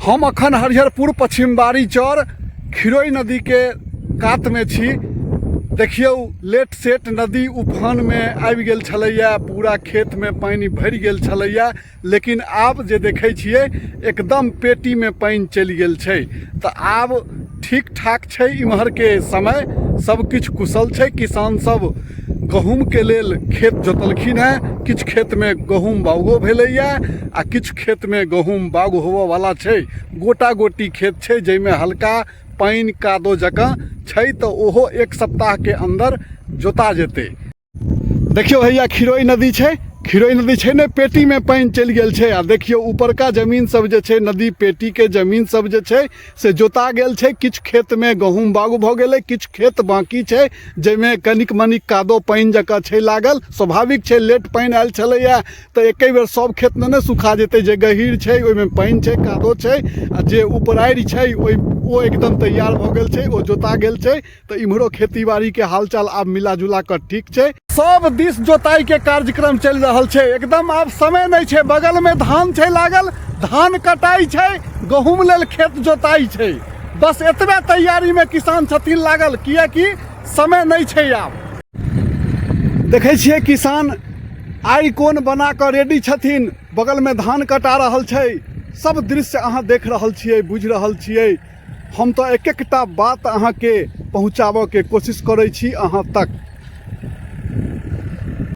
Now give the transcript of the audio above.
हम अखन हरिहरपुर पछिमबारी चौर खिरोई नदीके कातमे छी। देखियौ, लेट सेट नदी उफानमे आबि गेल छलैया, पूरा खेतमे पानि भरि गेल छलैया, लेकिन आब जे देखै छियै एकदम पेटीमे पानि चलि गेल छै। तऽ आब ठीक ठाक छै इम्हरके समय, सब किछु कुशल छै। किसान सब गहूँमके लेल खेत जोतलखिन हेँ। किछु खेतमे गहूँम बाउगो भेलैए आ किछु खेतमे गहूँम बाउग होबऽवला छै। गोटा गोटी खेत छै जाहिमे हल्का पानि कादो जकाँ छै, तऽ ओहो एक सप्ताहके अन्दर जोता जेतै। देखियौ, हैया खिरोई नदी छै, खिरोई नदी छै ने, पेटीमे पानि चलि गेल छै। आ देखियौ, ऊपरका जमीन सब जे छै, नदी पेटीके जमीन सब जे छै से जोता गेल छै। किछु खेतमे गहूँम बाग भऽ गेलै, किछु खेत बाँकी छै जाहिमे कनिक मनिक कादो पानि जकाँ छै लागल। स्वाभाविक छै, लेट पानि आयल छलैए तऽ एके बेर सब खेतमे नहि सुखा जेतै। जे गहीर छै ओहिमे पानि छै, कादो छै, आ जे उपरारि छै ओ एकदम तैयार भऽ गेल छै, ओ जोता गेल छै। तऽ इम्हरो खेती बाड़ी के हालचाल आब मिला जुला कऽ ठीक छै। सब दिस जोताई के कार्यक्रम चलि रहल छै एकदम, आब समय नहि छै। बगल में धान छै लागल, धान कटाई छै, गहूम लेल खेत जोताई छै। बस एतबे तैयारी में किसान छथिन लागल, कियाकि समय नहि छै आब। देखै छियै, किसान आइ कोन बना कऽ रेडी छथिन, बगल में धान कटा रहल छै। सब दृश्य अहाँ देख रहल छियै, बुझि रहल छियै। हम तऽ एक एकटा बात अहाँके पहुँचाबऽके कोशिश करै छी अहाँ तक।